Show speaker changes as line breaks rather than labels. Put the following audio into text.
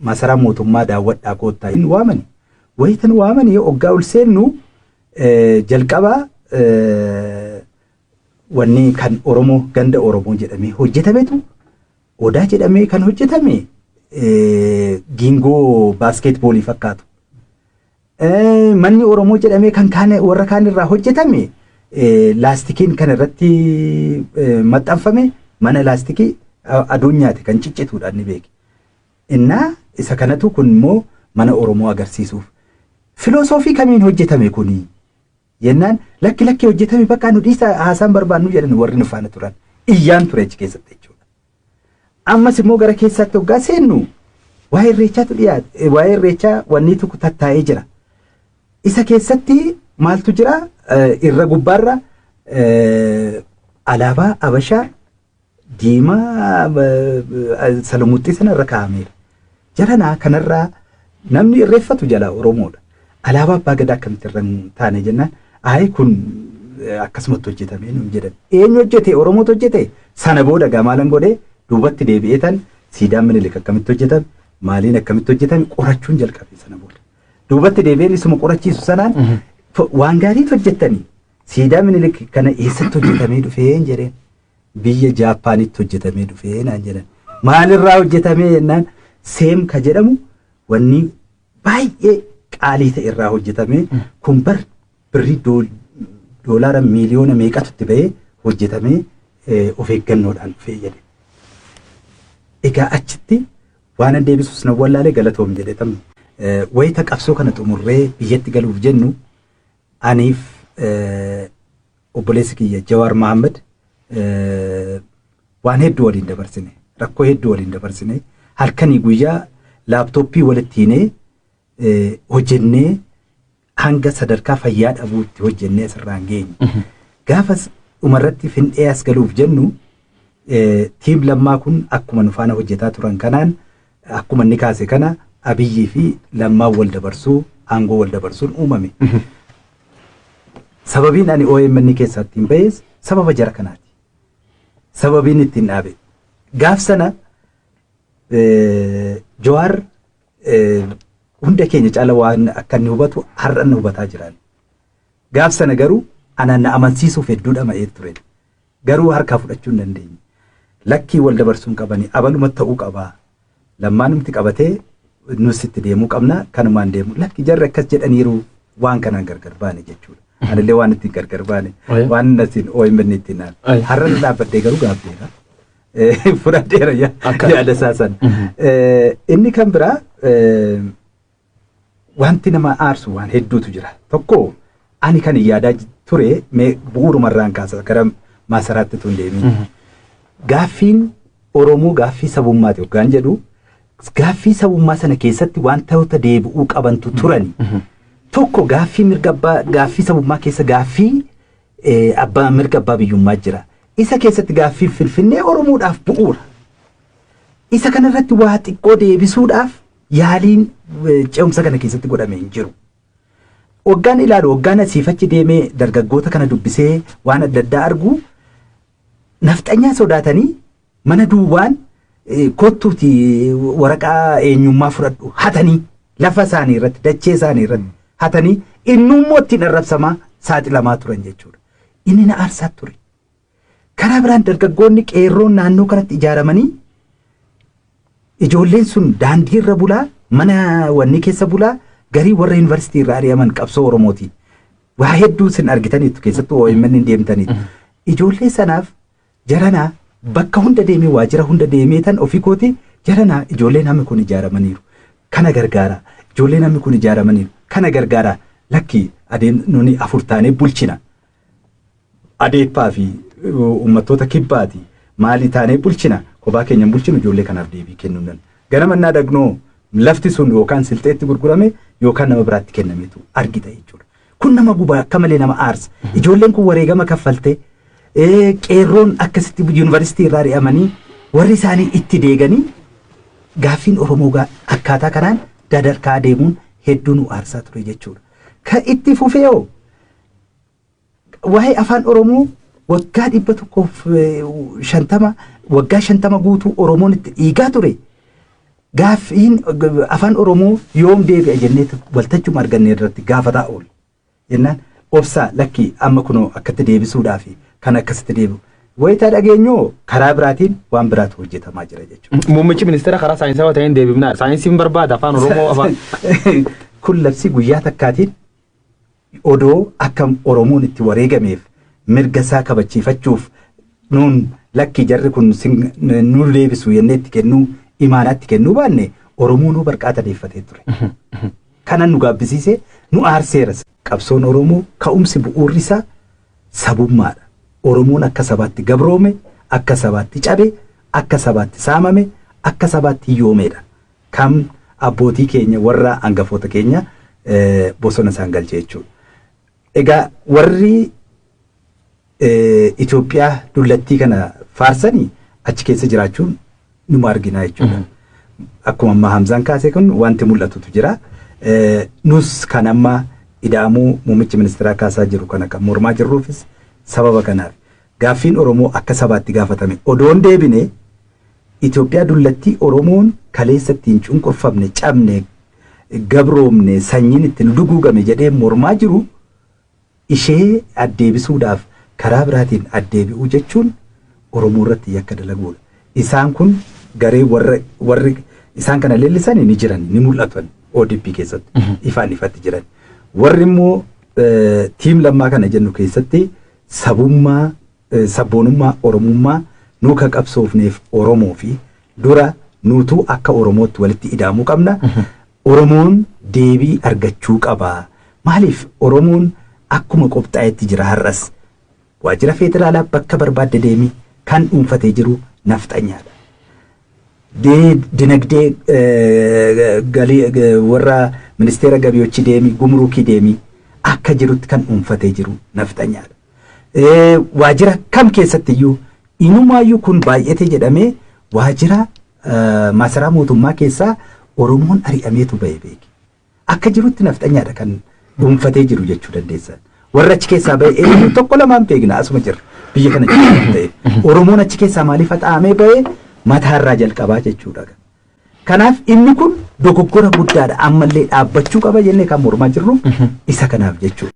Masaraa mootummaa daawwadhaa koottaa hin waamani. Wayitan waamanii oggaa ol seennu jalqaba wanni kan Oromoo ganda Oromoo jedhamee hojjetametu odaa jedhamee kan hojjetame giingoo baaskeetboolii fakkaatu. Manni Oromoo jedhamee kan kaan warra kaan irraa hojjetame laastikiin kan irratti maxxanfame mana laastikii aduun nyaate kan ciccituudha inni beeke. Innaa isa kanatu kun immoo mana Oromoo agarsiisuuf. Filosoofii kamiin hojjetame kuni? Jennaan lakki lakki hojjetame bakka nu dhiisa haasaan barbaannu jedhan warri nu faana turan. Iyyaan ture achi keessatti jechuudha. Ammas immoo gara keessaatti hoggaa seennu waa'ee irreechaatu dhiyaate waa'ee irreechaa wanni tokko tattaa'ee jira. Isa keessatti maaltu jira irra gubbaarra alaabaa Abashaa diimaa salamuuxxii sana irra kaa'ameera. Jaranaa kanarraa namni irreeffatu jalaa Oromoodha. Alaabaa abbaa gadaa akkamitti irra hin taane jennaan ayi kun akkasumatti hojjetamee nuun jedhan. Eenyu hojjete? Oromootu hojjete? Sana booda gaa maalan godhee duubatti deebi'ee tan siidaan Minilik akkamitti hojjetame maaliin akkamitti hojjetame qorachuun jalqabe sana booda. Duubatti deebi'een isuma qorachiisu sanaan waan gaariitu hojjettanii siidaa Minilik kana eessatti hojjetamee dhufee hin jedheen. Biyya Jaappaanitti hojjetamee dhufee naan jedhan. Maalirraa hojjetamee jennaan seem ka jedhamu wanni baay'ee qaalii ta'e irraa hojjetamee kun bar birrii doolaara miiliyoona meeqatu itti ba'ee hojjetamee of eeggannoodhaan dhufee jedhe. Egaa achitti waan an deebisus nan wallaalee galatoom jedhe tam. Wayita qabsoo kana xumurree biyyatti galuuf jennu aniif obboleessi kiyya Jawaar Mohaammed waan hedduu waliin dabarsine rakkoo hedduu waliin dabarsine halkanii guyyaa laaptooppii walitti hiinee hojjennee hanga sadarkaa fayyaa dhabuutti hojjennee asirraan geenye. Gaafas dhumarratti finxee as galuuf jennu tiim Lammaa kun akkuma nu faana hojjetaa turan kanaan akkuma inni kaase kana Abiyyii fi Lammaan wal dabarsuu aangoo wal dabarsuun uumame. Sababiin ani OMN keessaa ittiin bahes sababa jara kanaati. Sababiin ittiin dhaabe. Gaaf sana Jawaar hunda keenya caala waan akka inni hubatu har'a inni hubataa jiran. Gaaf sana garuu anaan na amansiisuuf hedduu dhama'ee ture. Garuu harkaa fudhachuu hin dandeenye. Lakkii wal dabarsuun qabanii abaluma ta'uu qabaa. Lammaanumti qabatee nus itti deemuu qabna kanumaan deemu. Lakki jarri akkas jedhaniiru waan kanaan gargar baane jechuudha. Anillee waan ittiin gargar baane waan ittiin OMN ittiin naan. Har'a irra dhaabbadhee garuu gaabbeera. Fudhadheera yaada isaa sana. Inni kan biraa wanti nama aarsu waan hedduutu jira. Tokko ani kan yaadaa ture mee bu'uurumarraan kaasa gara maasaraatti tun deemin. Gaaffiin Oromoo gaaffii sabummaati hoggaan jedhu gaaffii sabummaa sana keessatti wantoota deebi'uu qabantu turani. Tokko gaaffii mirga abbaa gaaffii sabummaa keessa gaaffii abbaa mirga abbaa biyyummaa jira. Isa keessatti gaaffiin Finfinnee Oromoodhaaf bu'uura. Isa kanarratti waa xiqqoo deebisuudhaaf yaaliin ce'umsa kana keessatti godhame hin jiru. Waggaan ilaalu waggaan asiif achi deemee dargaggoota kana dubbisee waan adda addaa argu nafxanyaa sodaatanii mana duwwaan kottuuti waraqaa eenyummaa fudhadhu hatanii lafa isaanii irratti dachee isaanii irratti hatanii innummoo ittiin arrabsamaa saaxilamaa turan jechuudha. Inni na aarsaa ture. Karaa biraan dargaggoonni qeerroon naannoo kanatti ijaaramanii ijoolleen sun daandii irra bulaa mana wanni keessa bulaa garii warra yuunivarsiitii irraa ari'aman qabsoo Oromootiin. Waa hedduu isin argitaniittu keessattuu OMN hin deemtaniitu. Ijoollee sanaaf jaranaa bakka hunda deemee waajjira hunda deemee tan ofii kooti jaranaa ijoolleen hammi kun ijaaramaniiru. Kana gargaara. Ijoolleen hammi kun ijaaramaniiru. Kana gargaara. Lakki adeem nuni afur taanee bulchina. Adeeppaa fi uummattoota kibbaati. Maalii taanee bulchina? Kophaa keenya hin bulchinu ijoollee kanaaf deebii kennuu nan. Ganama innaa dhagnoo lafti sun yookaan silxeetti gurgurame yookaan nama biraatti kennameetu argita jechuudha. Kun nama guba akka malee nama aarsa. Ijoolleen kun wareegama kaffalte qeerroon akkasitti yuunivarsiitii irraa ari'amanii warri isaanii itti deeganii gaaffiin Oromoo akkaataa kanaan dadarkaa deemuun hedduu nu aarsaa ture jechuudha. Kan itti fufee hoo waa'ee afaan Oromoo waggaa 150 waggaa 50 guutuu Oromoon itti dhiigaa ture. Gaaffiin afaan Oromoo yoom deebi'a jennee waltajjuma arganne irratti gaafataa oolu. Jennaan obsaa, lakkii, amma kunoo akkatti deebisuudhaaf kan akkasitti deebi'u. Wayitaa dhageenyoo karaa biraatiin waan biraatu hojjetamaa jira jechuudha.
Muummichi ministeera karaa saayinsawaa ta'een deebifnaa. Saayinsiin barbaada afaan Oromoo afaan.
Kun labsii guyyaa takkaatiin odoo akka Oromoon itti wareegameef mirga isaa kabachiifachuuf nuun lakkii, jarri kun nu deebisu jennee itti kennuu, imaanaatti kennuu baanne, Oromoonuu barqaata deeffatee ture. Kanan nu gaabbisiise, nu aarseeras. Qabsoon Oromoo ka'umsi bu'uurri isaa sabummaadha. Oromoon akka sabaatti gabroome, akka sabaatti cabe, akka sabaatti saamame, akka sabaatti hiyyoomeedha. Kan abbootii keenya, warra hangafoota keenya bosona isaan galche jechuudha. Egaa warri Itoophiyaa dullattii kana faarsanii achi keessa jiraachuun numa argina jechuudha. Akkuma ammaa Hamzaan kaase, kun wanti mul'atutu jira. Nus kan amma ida'amuu muummichi ministeeraa kaasaa jiru kana kan mormaa jirruufis sababa kanaaf. Gaaffiin Oromoo akka sabaatti gaafatame odoon deebine, Itoophiyaa dullattii Oromoon kaleessa ittiin cunqurfamne, cabne, gabroomne, sanyiin ittiin duguugame jedhee mormaa jiru ishee addeebisuudhaaf karaa biraatiin addeebi'uu jechuun Oromoo irratti yakka dalaguudha. Isaan kun garee warri isaan kana leellisan ni jiran, ni mul'atan, ODP keessatti ifaan ifatti jiran. Warri immoo team Lammaa kana jennu keessatti sabummaa, sabboonummaa Oromummaa nuu kan qabsoofneef Oromoo fi dura nuutuu akka Oromootti walitti ida'amuu qabna. Oromoon deebii argachuu qaba. Maaliif Oromoon akkuma qophaa'etti jira har'as? Waajjira federaalaa bakka barbaadde deemi, kan dhuunfatee jiru nafxanyaadha. Dinagdee galii warra ministeera gabiyochi deemi, gumrukii deemi, akka jirutti kan dhuunfatee jiru nafxanyaadha. Waajjira kam keessatti iyyuu, inumaayyuu kun baay'ate jedhamee, waajjira masaraa mootummaa keessaa Oromoon ari'ameetu ba'e beeki. Akka jirutti nafxanyaadha kan dhuunfatee jiru jechuu dandeessan. Warra achi keessaa ba'e eenyu tokko lamaan beekna, asuma jirra. Biyya kana jira waan ta'eef. Oromoon achi keessaa maaliif haxaa'amee ba'e? Mataarraa jalqabaa jechuudha. Kanaaf inni kun dogoggora guddaadha, ammallee dhaabbachuu qaba jennee kan mormaa jirru isa kanaaf jechuudha.